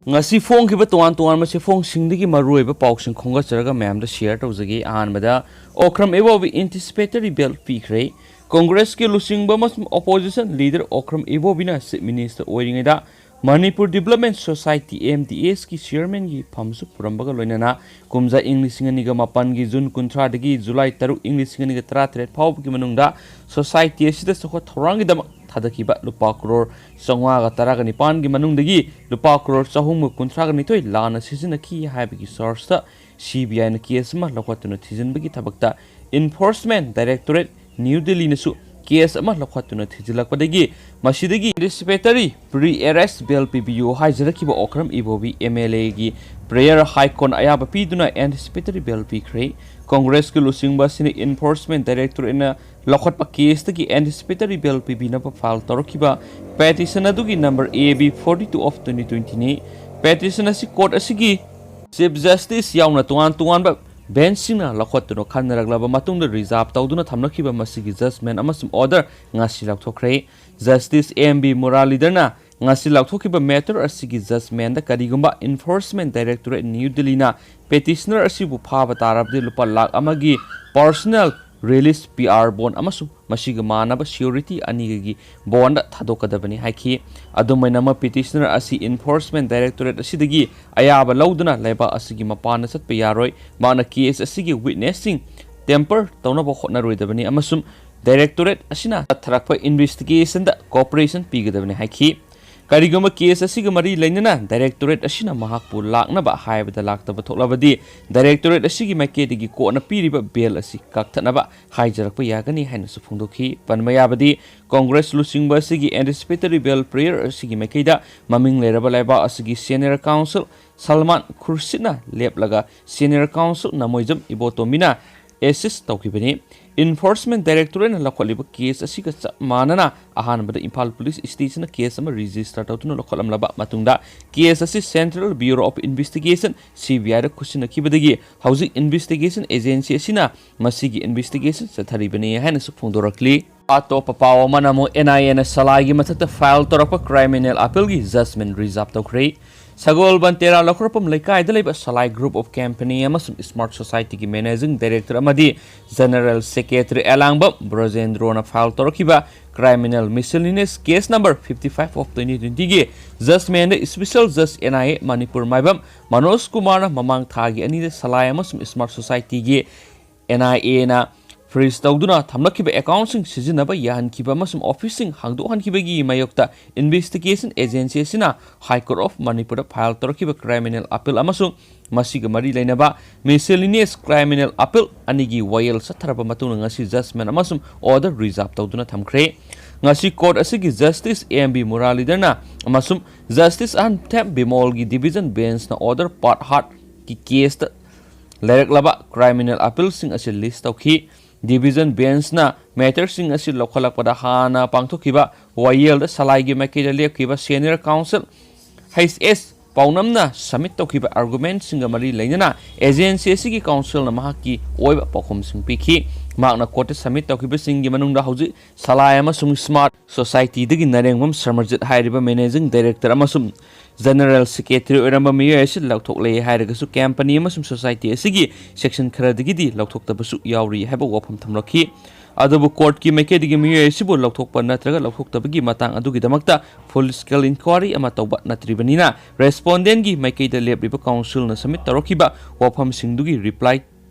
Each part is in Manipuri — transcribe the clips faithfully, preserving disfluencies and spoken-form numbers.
ꯉꯁꯤ ꯐꯣꯡꯈꯤꯕ ꯇꯣꯉꯥꯟ ꯇꯣꯉꯥꯟꯕ ꯆꯦꯐꯣꯡꯁꯤꯡꯗꯒꯤ ꯃꯔꯨꯑꯣꯏꯕ ꯄꯥꯎꯁꯤꯡ ꯈꯣꯝꯒꯠꯆꯔꯒ ꯃꯌꯥꯝꯗ ꯁꯤꯌꯔ ꯇꯧꯖꯒꯦ꯫ ꯑꯍꯥꯟꯕꯗ, ꯑꯣꯀ꯭ꯔꯝ ꯏꯕꯣꯕꯤ ꯑꯦꯟꯇꯤꯁꯤꯄꯦꯇꯔꯤ ꯕꯦꯜ ꯄꯤꯈ꯭ꯔꯦ꯫ ꯀꯣꯡꯒ꯭ꯔꯦꯁꯀꯤ ꯂꯨꯆꯤꯡꯕ ꯑꯃꯁꯨꯡ ꯑꯣꯄꯣꯖꯤꯁꯟ ꯂꯤꯗꯔ ꯑꯣꯀ꯭ꯔꯝ ꯏꯕꯣꯕꯤꯅ ꯆꯤꯐ ꯃꯤꯅꯤꯁꯇꯔ ꯑꯣꯏꯔꯤꯉꯩꯗ Manipur development society, M D ꯑꯦꯁꯀꯤ ꯆꯤꯌꯔꯃꯦꯟꯒꯤ ꯐꯝꯁꯨ ꯄꯨꯔꯝꯕꯒ ꯂꯣꯏꯅꯅ ꯀꯨꯝꯖꯥ ꯏꯪ ꯂꯤꯁꯤꯡ ꯑꯅꯤꯒ ꯃꯥꯄꯟꯒꯤ ꯖꯨꯟ ꯀꯨꯟꯊ꯭ꯔꯥꯗꯒꯤ ꯖꯨꯂꯥꯏ ꯇꯔꯨꯛ ꯏꯪ ꯂꯤꯁꯤꯡ ꯑꯅꯤꯒ ꯇꯔꯥꯇꯔꯦꯠ ꯐꯥꯎꯕꯒꯤ ꯃꯅꯨꯡꯗ ꯁꯣꯁꯥꯏꯇꯤ ꯑꯁꯤꯗ ꯆꯥꯎꯈꯠ ꯊꯧꯔꯥꯡꯒꯤꯗꯃꯛ ꯊꯥꯗꯈꯤꯕ ꯂꯨꯄꯥ ꯀ꯭ꯔꯣꯔ ꯆꯥꯝꯃꯉꯥꯒ ꯇꯔꯥꯒ ꯅꯤꯄꯥꯟꯒꯤ ꯃꯅꯨꯡꯗꯒꯤ ꯂꯨꯄꯥ ꯀ꯭ꯔꯣꯔ ꯆꯍꯨꯝꯒ ꯀꯨꯟꯊ꯭ꯔꯥꯒ ꯅꯤꯊꯣꯏ ꯂꯥꯟꯅ ꯁꯤꯖꯤꯟꯅꯈꯤ ꯍꯥꯏꯕꯒꯤ ꯆꯥꯔꯖꯇ ꯁꯤ ꯕꯤ ꯑꯥꯏꯅ ꯀꯦꯁ ꯑꯃ ꯂꯧꯈꯠꯇꯨꯅ ꯊꯤꯖꯤꯟꯕꯒꯤ ꯊꯕꯛꯇ ꯏꯟꯐꯣꯔꯁꯃꯦꯟ ꯗꯥꯏꯔꯦꯛꯇꯣꯔꯦꯠ ꯅ꯭ꯌꯨ ꯗꯤꯜꯂꯤꯅꯁꯨ ꯀꯦꯁ ꯑꯃ ꯂꯧꯈꯠꯇꯨꯅ ꯊꯤꯖꯤꯜꯂꯛꯄꯗꯒꯤ ꯃꯁꯤꯗꯒꯤ ꯑꯦꯟꯇꯤꯁꯤꯄꯦꯇꯔꯤ ꯄ꯭ꯔꯤ ꯑꯦꯔꯦꯁ ꯕꯦꯜ ꯄꯤꯕꯤꯌꯨ ꯍꯥꯏꯖꯔꯛꯈꯤꯕ ꯑꯣꯀ꯭ꯔꯝ ꯏꯕꯣꯕꯤ ꯑꯦꯝ ꯑꯦꯜ ꯑꯦꯒꯤ ꯄ꯭ꯔꯦꯌꯔ ꯍꯥꯏ ꯀꯣꯔꯠꯅ ꯑꯌꯥꯕ ꯄꯤꯗꯨꯅ ꯑꯦꯟꯇꯤꯁꯤꯄꯦꯇꯔꯤ ꯕꯦꯜ ꯄꯤꯈ꯭ꯔꯦ꯫ ꯀꯣꯡꯒ꯭ꯔꯦꯁꯀꯤ ꯂꯨꯆꯤꯡꯕ ꯑꯁꯤꯅ ꯏꯟꯐꯣꯔꯁꯃꯦꯟ ꯗꯥꯏꯔꯦꯛꯇꯣꯔꯦꯠꯅ ꯂꯧꯈꯠꯄ ꯀꯦꯁꯇꯒꯤ ꯑꯦꯟꯇꯤꯁꯤꯄꯦꯇꯔꯤ ꯕꯦꯜ ꯄꯤꯕꯤꯅꯕ ꯐꯥꯏꯜ ꯇꯧꯔꯛꯈꯤꯕ ꯄꯦꯇꯤꯁꯟ ꯑꯗꯨꯒꯤ number A B forty two of twenty ꯇ꯭ꯋꯦꯟꯇꯤꯅꯤ꯫ ꯄꯦꯇꯤꯁꯟ ꯑꯁꯤ ꯀꯣꯔꯠ ꯑꯁꯤꯒꯤ ꯆꯤꯐ ꯖꯁꯇꯤꯁ ꯌꯥꯎꯅ ꯇꯣꯉꯥꯟ ꯇꯣꯉꯥꯟꯕ ꯕꯦꯟꯆꯁꯤꯡꯅ ꯂꯧꯈꯠꯇꯨꯅ ꯈꯟꯅꯔꯛꯂꯕ ꯃꯇꯨꯡꯗ ꯔꯤꯖꯥꯔꯚ ꯇꯧꯗꯨꯅ ꯊꯝꯂꯛꯈꯤꯕ ꯃꯁꯤꯒꯤ ꯖꯖꯃꯦꯟ ꯑꯃꯁꯨꯡ ꯑꯣꯔꯗꯔ ꯉꯁꯤ ꯂꯥꯎꯊꯣꯛꯈ꯭ꯔꯦ꯫ ꯖꯁꯇꯤꯁ ꯑꯦꯝ ꯕꯤ ꯃꯨꯔꯥꯂꯤꯙꯔꯅ ꯉꯁꯤ ꯂꯥꯎꯊꯣꯛꯈꯤꯕ ꯃꯦꯇꯔ ꯑꯁꯤꯒꯤ ꯖꯖꯃꯦꯟꯗ ꯀꯔꯤꯒꯨꯝꯕ ꯏꯟꯐꯣꯔꯁꯃꯦꯟ ꯗꯥꯏꯔꯦꯛꯇꯣꯔꯦꯠ ꯅ꯭ꯌꯨ ꯗꯤꯜꯂꯤꯅ ꯄꯦꯇꯤꯁꯅꯔ ꯑꯁꯤꯕꯨ ꯐꯥꯕ ꯇꯥꯔꯕꯗꯤ ꯂꯨꯄꯥ ꯂꯥꯈ ꯑꯃꯒꯤ ꯄꯥꯔꯁꯣꯅꯦꯜ ꯔꯤꯂꯤꯁ ꯄꯤ ꯑꯥꯔ ꯕꯣꯟ ꯑꯃꯁꯨꯡ ꯃꯁꯤꯒ ꯃꯥꯟꯅꯕ ꯁꯤꯌꯨꯔꯤꯇꯤ ꯑꯅꯤꯒꯤ ꯕꯣꯟꯗ ꯊꯥꯗꯣꯛꯀꯗꯕꯅꯤ ꯍꯥꯏꯈꯤ꯫ ꯑꯗꯨꯝ ꯑꯣꯏꯅꯃꯛ, ꯄꯤꯇꯤꯁꯅꯔ ꯑꯁꯤ ꯏꯟꯐꯣꯔꯁꯃꯦꯟ ꯗꯥꯏꯔꯦꯛꯇꯣꯔꯦꯠ ꯑꯁꯤꯗꯒꯤ ꯑꯌꯥꯕ ꯂꯧꯗꯨꯅ ꯂꯩꯕꯥꯛ ꯑꯁꯤꯒꯤ ꯃꯄꯥꯟꯗ ꯆꯠꯄ ꯌꯥꯔꯣꯏ꯫ ꯃꯍꯥꯛꯅ ꯀꯦꯁ ꯑꯁꯤꯒꯤ ꯋꯤꯠꯅꯦꯁꯁꯤꯡ ꯇꯦꯝꯄꯔ ꯇꯧꯅꯕ ꯍꯣꯠꯅꯔꯣꯏꯗꯕꯅꯤ ꯑꯃꯁꯨꯡ ꯗꯥꯏꯔꯦꯛꯇꯣꯔꯦꯠ ꯑꯁꯤꯅ ꯆꯠꯊꯔꯛꯄ ꯏꯟꯚꯦꯁꯇꯤꯒꯦꯁꯟꯗ ꯀꯣꯑꯣꯄꯔꯦꯁꯟ ꯄꯤꯒꯗꯕꯅꯤ ꯍꯥꯏꯈꯤ꯫ ꯀꯔꯤꯒꯨꯝꯕ ꯀꯦꯁ ꯑꯁꯤꯒ ꯃꯔꯤ ꯂꯩꯅꯅ ꯗꯥꯏꯔꯦꯛꯇꯣꯔꯦꯠ ꯑꯁꯤꯅ ꯃꯍꯥꯛꯄꯨ ꯂꯥꯛꯅꯕ ꯍꯥꯏꯕꯗ ꯂꯥꯛꯇꯕ ꯊꯣꯛꯂꯕꯗꯤ, ꯗꯥꯏꯔꯦꯛꯇꯣꯔꯦꯠ ꯑꯁꯤꯒꯤ ꯃꯥꯏꯀꯩꯗꯒꯤ ꯀꯣꯔꯠꯅ ꯄꯤꯔꯤꯕ ꯕꯦꯜ ꯑꯁꯤ ꯀꯛꯊꯠꯅꯕ ꯍꯥꯏꯖꯔꯛꯄ ꯌꯥꯒꯅꯤ ꯍꯥꯏꯅꯁꯨ ꯐꯣꯡꯗꯣꯛꯈꯤ꯫ ꯄꯟꯕ ꯌꯥꯕꯗꯤ, ꯀꯣꯡꯒ꯭ꯔꯦꯁ ꯂꯨꯆꯤꯡꯕ ꯑꯁꯤꯒꯤ ꯑꯦꯟꯇꯤꯁꯤꯄꯦꯇꯔꯤ ꯕꯦꯜ ꯄ꯭ꯔꯦꯌꯔ ꯑꯁꯤꯒꯤ ꯃꯥꯏꯀꯩꯗ ꯃꯃꯤꯡ ꯂꯩꯔꯕ ꯂꯩꯕꯥꯛ ꯑꯁꯤꯒꯤ ꯁꯦꯅꯤꯌꯔ ꯀꯥꯎꯟꯁꯤꯜ ꯁꯜꯃꯥꯟ ꯈꯨꯔꯁꯤꯠꯅ ꯂꯦꯞꯂꯒ ꯁꯦꯅꯤꯌꯔ ꯀꯥꯎꯟꯁꯤꯜ ꯅꯃꯣꯏꯖꯝ ꯏꯕꯣꯇꯣꯝꯕꯤꯅ ꯑꯦꯁꯤꯁ ꯇꯧꯈꯤꯕꯅꯤ꯫ ꯏꯟꯐꯣꯔꯁꯃꯦꯟ ꯗꯥꯏꯔꯦꯛꯇꯣꯔꯦꯠꯅ ꯂꯧꯈꯠꯂꯤꯕ ꯀꯦꯁ ꯑꯁꯤꯒ ꯆꯞ ꯃꯥꯟꯅꯅ ꯑꯍꯥꯟꯕꯗ ꯏꯝꯐꯥꯜ ꯄꯨꯂꯤꯁ ꯁ꯭ꯇꯦꯁꯟꯅ ꯀꯦꯁ ꯑꯃ ꯔꯦꯖꯤꯁꯇꯔ ꯇꯧꯗꯨꯅ ꯂꯧꯈꯠꯂꯝꯂꯕ ꯃꯇꯨꯡꯗ, ꯀꯦꯁ ꯑꯁꯤ central bureau of investigation, C B ꯑꯥꯏꯗ ꯈꯨꯠꯁꯤꯟꯅꯈꯤꯕꯗꯒꯤ ꯍꯧꯖꯤꯛ ꯏꯟꯚꯦꯁꯇꯤꯒꯦꯁꯟ ꯑꯦꯖꯦꯟꯁꯤ ꯑꯁꯤꯅ ꯃꯁꯤꯒꯤ ꯏꯟꯚꯦꯁꯇꯤꯒꯦꯁꯟ ꯆꯠꯊꯔꯤꯕꯅꯤ ꯍꯥꯏꯅꯁꯨ ꯐꯣꯡꯗꯣꯔꯛꯂꯤ꯫ ꯑꯇꯣꯞꯄ ꯄꯥꯎ ꯑꯃꯅ ꯑꯃꯨꯛ NIAꯅ ꯁꯂꯥꯏꯒꯤ ꯃꯊꯛꯇ file ꯇꯧꯔꯛꯄ criminal appealꯒꯤ judgment reserve ꯇꯧꯈ꯭ꯔꯦ꯫ ꯁꯒꯣꯜꯕꯟ ꯇꯦꯔꯥ ꯂꯧꯈ꯭ꯔꯄꯝ ꯂꯩꯀꯥꯏꯗ ꯂꯩꯕ ꯁꯂꯥꯏ group of company ꯑꯃꯁꯨꯡ smart societyꯒꯤ managing director ꯑꯃꯗꯤ general secretary ꯑꯦꯂꯥꯡꯕꯝ ꯕ꯭ꯔꯖꯦꯟꯗ꯭ꯔꯣꯅ file ꯇꯧꯔꯛꯈꯤꯕ criminal miscellaneous case number fifty five of twenty twentyꯒꯤ judgmentꯗ special judge NIA Manipur ꯃꯥꯏꯕꯝ ꯃꯅꯣꯖ ꯀꯨꯃꯥꯔꯅ ꯃꯃꯥꯡ ꯊꯥꯒꯤ ꯑꯅꯤꯗ ꯁꯂꯥꯏ ꯑꯃꯁꯨꯡ smart societyꯒꯤ NIAꯅ freeze ꯇꯧꯗꯨꯅ ꯊꯝꯂꯛꯈꯤꯕ accountꯁꯤꯡ ꯁꯤꯖꯤꯟꯅꯕ ꯌꯥꯍꯟꯈꯤꯕ ꯑꯃꯁꯨꯡ officeꯁꯤꯡ ꯍꯥꯡꯗꯣꯛꯍꯟꯈꯤꯕꯒꯤ ꯃꯥꯌꯣꯛꯇ investigation agency ꯑꯁꯤꯅ High Court of ꯃꯅꯤꯄꯨꯔꯗ file ꯇꯧꯔꯛꯈꯤꯕ criminal appeal ꯑꯃꯁꯨꯡ ꯃꯁꯤꯒ ꯃꯔꯤ ꯂꯩꯅꯕ miscellaneous criminal appeal ꯑꯅꯤꯒꯤ ꯋꯥꯌꯦꯜ ꯆꯠꯊꯔꯕ ꯃꯇꯨꯡꯗ ꯉꯁꯤ judgment ꯑꯃꯁꯨꯡ order reserve ꯇꯧꯗꯨꯅ ꯊꯝꯈ꯭ꯔꯦ꯫ ꯉꯁꯤ court ꯑꯁꯤꯒꯤ Justice M B ꯃꯨꯔꯥꯂꯤꯙꯔꯅ ꯑꯃꯁꯨꯡ Justice ꯑꯍꯟꯊꯦꯝ ꯕꯤꯃꯣꯜꯒꯤ division benchꯅ order part heartꯀꯤ caseꯇ ꯂꯩꯔꯛꯂꯕ criminal appealꯁꯤꯡ ꯑꯁꯤ list ꯇꯧꯈꯤ꯫ Division benchꯅ matterꯁꯤꯡ ꯑꯁꯤ ꯂꯧꯈꯠꯂꯛꯄꯗ ꯍꯥꯟꯅ ꯄꯥꯡꯊꯣꯛꯈꯤꯕ ꯋꯥꯌꯦꯜꯗ ꯁꯂꯥꯏꯒꯤ ꯃꯥꯏꯀꯩꯗ ꯂꯦꯞꯈꯤꯕ senior counsel H S ꯄꯥꯎꯅꯝꯅ submit ꯇꯧꯈꯤꯕ argumentꯁꯤꯡꯒ ꯃꯔꯤ ꯂꯩꯅꯅ agency ꯑꯁꯤꯒꯤ counselꯅ ꯃꯍꯥꯛꯀꯤ ꯑꯣꯏꯕ ꯄꯥꯎꯈꯨꯝꯁꯤꯡ ꯄꯤꯈꯤ꯫ ꯃꯍꯥꯛꯅ courtꯇ submit ꯇꯧꯈꯤꯕꯁꯤꯡꯒꯤ ꯃꯅꯨꯡꯗ ꯍꯧꯖꯤꯛ ꯁꯂꯥꯏ ꯑꯃꯁꯨꯡ smart societyꯗꯒꯤ ꯅꯔꯦꯡꯕꯝ ꯁꯔꯃꯖꯤꯠ ꯍꯥꯏꯔꯤꯕ managing director ꯑꯃꯁꯨꯡ general secretary ꯑꯣꯏꯔꯝꯕ ꯃꯤꯑꯣꯏ ꯑꯁꯤ ꯂꯧꯊꯣꯛꯂꯦ ꯍꯥꯏꯔꯒꯁꯨ company ꯑꯃꯁꯨꯡ society ꯑꯁꯤꯒꯤ section ꯈꯔꯗꯒꯤꯗꯤ ꯂꯧꯊꯣꯛꯇꯕꯁꯨ ꯌꯥꯎꯔꯤ ꯍꯥꯏꯕ ꯋꯥꯐꯝ ꯊꯝꯂꯛꯈꯤ꯫ ꯑꯗꯨꯕꯨ courtꯀꯤ ꯃꯥꯏꯀꯩꯗꯒꯤ ꯃꯤꯑꯣꯏ ꯑꯁꯤꯕꯨ ꯂꯧꯊꯣꯛꯄ ꯅꯠꯇ꯭ꯔꯒ ꯂꯧꯊꯣꯛꯇꯕꯒꯤ ꯃꯇꯥꯡ ꯑꯗꯨꯒꯤꯗꯃꯛꯇ full scale inquiry ꯑꯃ ꯇꯧꯕ ꯅꯠꯇ꯭ꯔꯤꯕꯅꯤꯅ, respondentꯒꯤ ꯃꯥꯏꯀꯩꯗ ꯂꯦꯞꯂꯤꯕ counselꯅ submit ꯇꯧꯔꯛꯈꯤꯕ ꯋꯥꯐꯝꯁꯤꯡꯗꯨꯒꯤ reply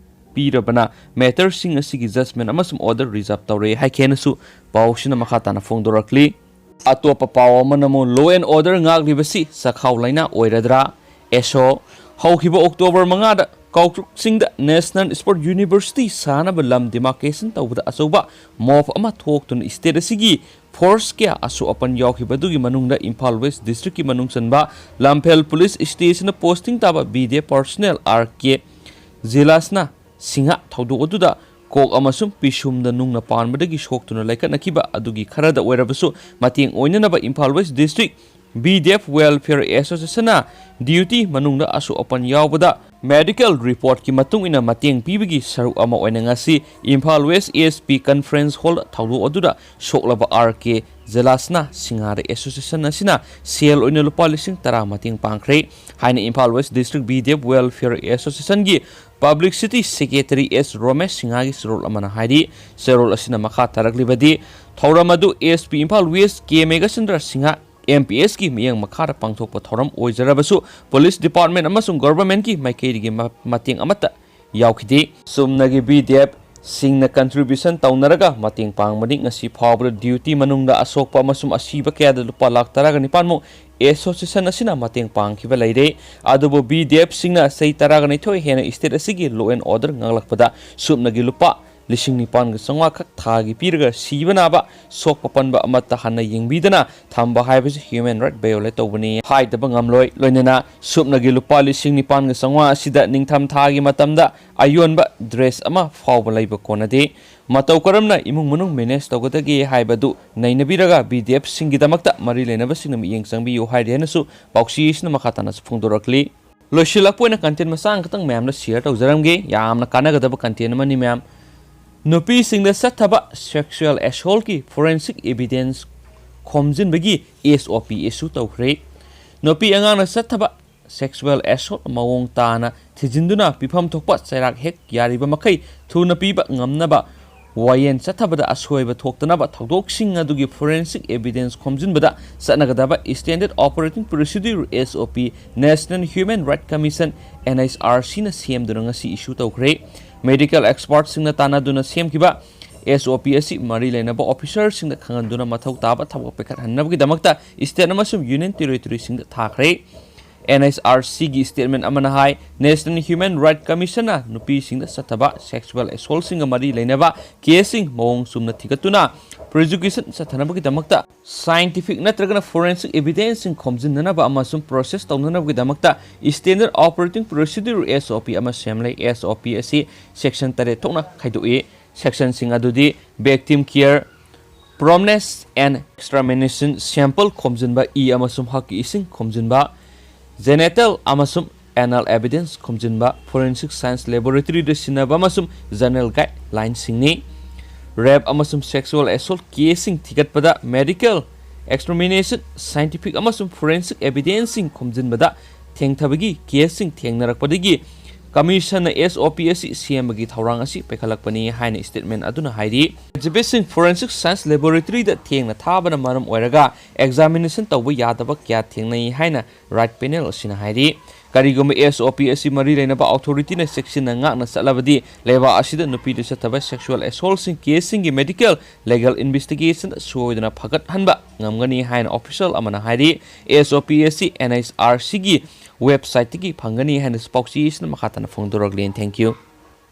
ꯄꯤꯔꯕꯅ matterꯁꯤꯡ ꯑꯁꯤꯒꯤ judgment ꯑꯃꯁꯨꯡ order reserve ꯇꯧꯔꯦ ꯍꯥꯏꯈꯤ ꯍꯥꯏꯅꯁꯨ ꯄꯥꯎꯁꯤꯅ ꯃꯈꯥ ꯇꯥꯅ ꯐꯣꯡꯗꯣꯔꯛꯂꯤ꯫ ꯑꯇꯣꯞꯄ ꯄꯥꯎ ꯑꯃꯅ ꯑꯃꯨꯛ law and order ꯉꯥꯛꯂꯤꯕꯁꯤ ꯆꯈꯥꯎ ꯂꯥꯏꯅꯥ ꯑꯣꯏꯔꯗ꯭ꯔꯥ? ꯑꯦꯁꯣ꯫ ꯍꯧꯈꯤꯕ October ꯃꯉꯥꯗ ꯀꯥꯎꯇ꯭ꯔꯨꯛ ꯆꯤꯡꯗ National Sport University ꯁꯥꯅꯕ ꯂꯝ demarcation ꯇꯧꯕꯗ ꯑꯆꯧꯕ mob ꯑꯃ ꯊꯣꯛꯇꯨꯅ state ꯑꯁꯤꯒꯤ force ꯀꯌꯥ ꯑꯁꯣꯛ ꯑꯄꯟ ꯌꯥꯎꯈꯤꯕ ꯑꯗꯨꯒꯤ ꯃꯅꯨꯡꯗ ꯏꯝꯐꯥꯜ West districtꯀꯤ ꯃꯅꯨꯡ ꯆꯟꯕ ꯂꯝꯐꯦꯜ police stationꯗ posting ꯇꯥꯕ BDF personnel R K ꯖꯤꯂꯥꯁꯅ Singh ꯊꯧꯗꯣꯛ ꯑꯗꯨꯗ ꯀꯣꯛ ꯑꯃꯁꯨꯡ ꯄꯤꯁꯨꯝꯗ ꯅꯨꯡꯅ ꯄꯥꯟꯕꯗꯒꯤ ꯁꯣꯛꯇꯨꯅ ꯂꯩꯈꯠꯅꯈꯤꯕ ꯑꯗꯨꯒꯤ ꯈꯔꯗ ꯑꯣꯏꯔꯕꯁꯨ ꯃꯇꯦꯡ ꯑꯣꯏꯅꯅꯕ Imphal West district BDF Welfare Associationꯅ duty ꯃꯅꯨꯡꯗ ꯑꯁꯣꯛ ꯑꯄꯟ ꯌꯥꯎꯕꯗ Medical reportꯀꯤ ꯃꯇꯨꯡ ꯏꯟꯅ ꯃꯇꯦꯡ ꯄꯤꯕꯒꯤ ꯁꯔꯨꯛ ꯑꯃ ꯑꯣꯏꯅ ꯉꯁꯤ Imphal West S P conference hall ꯊꯧꯗꯣꯛ ꯑꯗꯨꯗ ꯁꯣꯛꯂꯕ ꯑꯥꯔ ꯀꯦ ꯖꯂꯥꯁꯅꯥ ꯁꯤꯡꯍꯥꯔ association ꯑꯁꯤꯅ ꯁꯦꯜ ꯑꯣꯏꯅ ꯂꯨꯄꯥ ꯂꯤꯁꯤꯡ ꯇꯔꯥ ꯃꯇꯦꯡ ꯄꯥꯡꯈ꯭ꯔꯦ ꯍꯥꯏꯅ Imphal West district B D F welfare associationꯒꯤ publicity secretary ꯑꯦꯁ ꯔꯣꯃꯦꯁ ꯁꯤꯡꯍꯥꯒꯤ ꯆꯦꯔꯣꯜ ꯑꯃꯅ ꯍꯥꯏꯔꯤ꯫ ꯆꯦꯔꯣꯜ ꯑꯁꯤꯅ ꯃꯈꯥ ꯇꯥꯔꯛꯂꯤꯕꯗꯤ, ꯊꯧꯔꯝ ꯑꯗꯨ S P Imphal West K Meghachandra Singh M P ꯑꯦꯁꯀꯤ ꯃꯤꯠꯌꯦꯡ ꯃꯈꯥꯗ ꯄꯥꯡꯊꯣꯛꯄ ꯊꯧꯔꯝ ꯑꯣꯏꯖꯔꯕꯁꯨ, ꯄꯨꯂꯤꯁ ꯗꯤꯄꯥꯔꯠꯃꯦꯟ ꯑꯃꯁꯨꯡ ꯒꯚꯔꯟꯃꯦꯟꯠꯀꯤ ꯃꯥꯏꯀꯩꯗꯒꯤ ꯃ-, ꯃꯇꯦꯡ ꯑꯃꯠꯇ ꯌꯥꯎꯈꯤꯗꯦ꯫ ꯆꯨꯝꯅꯒꯤ ꯕꯤ ꯗꯤ ꯑꯦꯐ ꯁꯤꯡꯅ contribution ꯇꯧꯅꯔꯒ ꯃꯇꯦꯡ ꯄꯥꯡꯕꯅꯤ꯫ ꯉꯁꯤ ꯐꯥꯎꯕꯗ duty ꯃꯅꯨꯡꯗ ꯑꯁꯣꯛꯄ ꯑꯃꯁꯨꯡ ꯑꯁꯤꯕ ꯀꯌꯥꯗ ꯂꯨꯄꯥ ꯂꯥꯈ ꯇꯔꯥꯒ ꯅꯤꯄꯥꯟ ꯃꯨꯛ association ꯑꯁꯤꯅ ꯃꯇꯦꯡ ꯄꯥꯡꯈꯤꯕ ꯂꯩꯔꯦ꯫ ꯑꯗꯨꯕꯨ ꯕꯤ ꯗꯤ ꯑꯦꯐ ꯁꯤꯡꯅ ꯆꯍꯤ ꯇꯔꯥꯒ ꯅꯤꯊꯣꯏ ꯍꯦꯟꯅ state ꯑꯁꯤꯒꯤ law and order ꯉꯥꯛꯂꯛꯄꯗ ꯁꯨꯞꯅꯒꯤ ꯂꯨꯄꯥ ꯂꯤꯁꯤꯡ ꯅꯤꯄꯥꯟꯒ ꯆꯥꯝꯃꯉꯥ ꯈꯛ ꯊꯥꯒꯤ ꯄꯤꯔꯒ ꯁꯤꯕ ꯅꯥꯕ, ꯁꯣꯛꯄ ꯄꯟꯕ ꯑꯃꯠꯇ ꯍꯟꯅ ꯌꯦꯡꯕꯤꯗꯅ ꯊꯝꯕ ꯍꯥꯏꯕꯁꯤ human right violate ꯇꯧꯕꯅꯤ ꯍꯥꯏꯗꯕ ꯉꯝꯂꯣꯏ꯫ ꯂꯣꯏꯅꯅ ꯁꯨꯞꯅꯒꯤ ꯂꯨꯄꯥ ꯂꯤꯁꯤꯡ ꯅꯤꯄꯥꯟꯒ ꯆꯥꯝꯃꯉꯥ ꯑꯁꯤꯗ ꯅꯤꯡꯊꯝ ꯊꯥꯒꯤ ꯃꯇꯝꯗ ꯑꯌꯣꯟꯕ dress ꯑꯃ ꯐꯥꯎꯕ ꯂꯩꯕ ꯀꯣꯟꯅꯗꯦ꯫ ꯃꯇꯧ ꯀꯔꯝꯅ ꯏꯃꯨꯡ ꯃꯅꯨꯡ manage ꯇꯧꯒꯗꯒꯦ ꯍꯥꯏꯕꯗꯨ ꯅꯩꯅꯕꯤꯔꯒ ꯕꯤ ꯗꯤ ꯑꯦꯐ ꯁꯤꯡꯒꯤꯗꯃꯛꯇ ꯃꯔꯤ ꯂꯩꯅꯕꯁꯤꯡꯅ ꯃꯤꯠꯌꯦꯡ ꯆꯪꯕꯤꯌꯨ ꯍꯥꯏꯔꯤ ꯍꯥꯏꯅꯁꯨ ꯄꯥꯎꯆꯦ ꯑꯁꯤꯅ ꯃꯈꯥ ꯇꯥꯅꯁꯨ ꯐꯣꯡꯗꯣꯔꯛꯂꯤ꯫ ꯂꯣꯏꯁꯤꯜꯂꯛꯄ ꯑꯣꯏꯅ content ꯃꯆꯥ ꯑꯃꯈꯛꯇꯪ ꯃꯌꯥꯝꯗ share ꯇꯧꯖꯔꯝꯒꯦ꯫ ꯌꯥꯝꯅ ꯀꯥꯟꯅꯒꯗꯕ content ꯑꯃꯅꯤ ꯃꯌꯥꯝ꯫ ꯅꯨꯄꯤꯁꯤꯡꯗ ꯆꯠꯊꯕ sexual assaultꯀꯤ forensic evidence ꯈꯣꯝꯖꯤꯟꯕꯒꯤ S O P issue ꯇꯧꯈ꯭ꯔꯦ꯫ ꯅꯨꯄꯤ ꯑꯉꯥꯡꯅ ꯆꯠꯊꯕ sexual assault ꯃꯑꯣꯡ ꯇꯥꯅ ꯊꯤꯖꯤꯟꯗꯨꯅ ꯄꯤꯐꯝ ꯊꯣꯛꯄ ꯆꯩꯔꯥꯛ ꯍꯦꯛ ꯌꯥꯔꯤꯕ ꯃꯈꯩ ꯊꯨꯅ ꯄꯤꯕ ꯉꯝꯅꯕ, ꯋꯥꯌꯦꯜ ꯆꯠꯊꯕꯗ ꯑꯁꯣꯏꯕ ꯊꯣꯛꯇꯅꯕ ꯊꯧꯗꯣꯛꯁꯤꯡ ꯑꯗꯨꯒꯤ forensic evidence ꯈꯣꯝꯖꯤꯟꯕꯗ ꯆꯠꯅꯒꯗꯕ Standard Operating Procedure, S O P, National Human Rights Commission, N H R Cꯅ ꯁꯦꯝꯗꯨꯅ ꯉꯁꯤ issue ꯇꯧꯈ꯭ꯔꯦ꯫ Medical expertꯁꯤꯡꯅ ꯇꯥꯟꯅꯗꯨꯅ ꯁꯦꯝꯈꯤꯕ S O P ꯑꯁꯤ ꯃꯔꯤ ꯂꯩꯅꯕ officerꯁꯤꯡꯗ ꯈꯪꯍꯟꯗꯨꯅ ꯃꯊꯧ ꯇꯥꯕ ꯊꯕꯛ ꯄꯥꯏꯈꯠꯍꯟꯅꯕꯒꯤꯗꯃꯛꯇ state ꯑꯃꯁꯨꯡ union territoryꯁꯤꯡꯗ ꯊꯥꯈ꯭ꯔꯦ꯫ N H R Cꯒꯤ statement ꯑꯃꯅ ꯍꯥꯏ, National Human Rights Commissionꯅ ꯅꯨꯄꯤꯁꯤꯡꯗ ꯆꯠꯊꯕ sexual assaultꯁꯤꯡꯒ ꯃꯔꯤ ꯂꯩꯅꯕ caseꯁꯤꯡ ꯃꯑꯣꯡ ꯆꯨꯝꯅ ꯊꯤꯒꯠꯇꯨꯅ prosecution ꯆꯠꯊꯅꯕꯒꯤꯗꯃꯛꯇ scientific ꯅꯠꯇ꯭ꯔꯒꯅ forensic evidenceꯁꯤꯡ ꯈꯣꯝꯖꯤꯟꯅꯅꯕ ꯑꯃꯁꯨꯡ process ꯇꯧꯅꯅꯕꯒꯤꯗꯃꯛꯇ Standard Operating Procedure, S O P, ꯑꯃ ꯁꯦꯝꯂꯦ꯫ S O P ꯑꯁꯤ section ꯇꯔꯦꯠ ꯊꯣꯛꯅ ꯈꯥꯏꯗꯣꯛꯏ꯫ Sectionꯁꯤꯡ ꯑꯗꯨꯗꯤ victim care, promptness and examination, sample ꯈꯣꯝꯖꯤꯟꯕ, ꯏ ꯑꯃꯁꯨꯡ ꯍꯛꯀꯤ ꯏꯁꯤꯡ ꯈꯣꯝꯖꯤꯟꯕ, genital ꯑꯃꯁꯨꯡ ꯑꯦꯅꯥꯜ ꯑꯦꯚꯤꯗꯦꯟꯁ ꯈꯣꯝꯖꯤꯟꯕ, ꯐꯣꯔꯦꯟꯁꯤꯛ ꯁꯥꯏꯟꯁ ꯂꯦꯕꯣꯔꯦꯇꯔꯤꯗ ꯁꯤꯟꯅꯕ ꯑꯃꯁꯨꯡ ꯖꯔꯅꯦꯜ ꯒꯥꯏꯗꯂꯥꯏꯟꯁꯤꯡꯅꯤ꯫ ꯔꯦꯞ ꯑꯃꯁꯨꯡ ꯁꯦꯛꯁꯨꯑꯦꯜ ꯑꯦꯁꯣꯜꯠ ꯀꯦꯁꯁꯤꯡ ꯊꯤꯒꯠꯄꯗ ꯃꯦꯗꯤꯀꯦꯜ ꯑꯦꯛꯁꯄ꯭ꯔꯤꯃꯦꯅꯦꯁꯟ, ꯁꯥꯏꯟꯇꯤꯐꯤꯛ ꯑꯃꯁꯨꯡ ꯐꯣꯔꯦꯟꯁꯤꯛ ꯑꯦꯚꯤꯗꯦꯟꯁꯁꯤꯡ ꯈꯣꯝꯖꯤꯟꯕꯗ ꯊꯦꯡꯊꯕꯒꯤ ꯀꯦꯁꯁꯤꯡ ꯊꯦꯡꯅꯔꯛꯄꯗꯒꯤ ꯀꯃꯤꯁꯟꯅ ꯑꯦꯁ ꯑꯣ ꯄꯤ ꯑꯁꯤ ꯁꯦꯝꯕꯒꯤ ꯊꯧꯔꯥꯡ ꯑꯁꯤ ꯄꯥꯏꯈꯠꯂꯛꯄꯅꯤ ꯍꯥꯏꯅ ꯁ꯭ꯇꯦꯠꯃꯦꯟ ꯑꯗꯨꯅ ꯍꯥꯏꯔꯤ꯫ ꯑꯦꯛꯖꯤꯕꯤꯠꯁꯤꯡ ꯐꯣꯔꯦꯟꯁꯤꯛ ꯁꯥꯏꯟꯁ ꯂꯦꯕꯣꯔꯦꯇꯔꯤꯗ ꯊꯦꯡꯅ ꯊꯥꯕꯅ ꯃꯔꯝ ꯑꯣꯏꯔꯒ ꯑꯦꯛꯖꯥꯃꯤꯅꯦꯁꯟ ꯇꯧꯕ ꯌꯥꯗꯕ ꯀꯌꯥ ꯊꯦꯡꯅꯩ ꯍꯥꯏꯅ ꯔꯥꯏꯠ ꯄꯦꯅꯦꯜ ꯑꯁꯤꯅ ꯍꯥꯏꯔꯤ꯫ ꯀꯔꯤꯒꯨꯝꯕ ꯑꯦꯁ ꯑꯣ ꯄꯤ ꯑꯁꯤ ꯃꯔꯤ ꯂꯩꯅꯕ ꯑꯣꯊꯣꯔꯤꯇꯤꯅ ꯆꯦꯛꯁꯤꯟꯅ ꯉꯥꯛꯅ ꯆꯠꯂꯕꯗꯤ, ꯂꯩꯕꯥꯛ ꯑꯁꯤꯗ ꯅꯨꯄꯤꯗ ꯆꯠꯊꯕ ꯁꯦꯛꯁꯨꯑꯦꯜ ꯑꯦꯁꯣꯜꯠꯁꯤꯡ ꯀꯦꯁꯁꯤꯡꯒꯤ ꯃꯦꯗꯤꯀꯦꯜ ꯂꯤꯒꯦꯜ ꯏꯟꯚꯦꯁꯇꯤꯒꯦꯁꯟ ꯁꯣꯏꯗꯅ ꯐꯒꯠꯍꯟꯕ ꯉꯝꯒꯅꯤ ꯍꯥꯏꯅ ꯑꯣꯐꯤꯁꯤꯌꯦꯜ ꯑꯃꯅ ꯍꯥꯏꯔꯤ꯫ ꯑꯦꯁ ꯑꯣ ꯄꯤ ꯑꯁꯤ ꯑꯦꯟ ꯑꯩꯆ ꯑꯥꯔ ꯁꯤꯒꯤ ꯋꯦꯕꯁꯥꯏꯠꯇꯒꯤ ꯐꯪꯒꯅꯤ ꯍꯥꯏꯅ ꯄꯥꯎꯆꯦ ꯑꯁꯤꯅ ꯃꯈꯥ ꯇꯥꯅ ꯐꯣꯡꯗꯣꯔꯛꯂꯤ꯫ Thank you꯫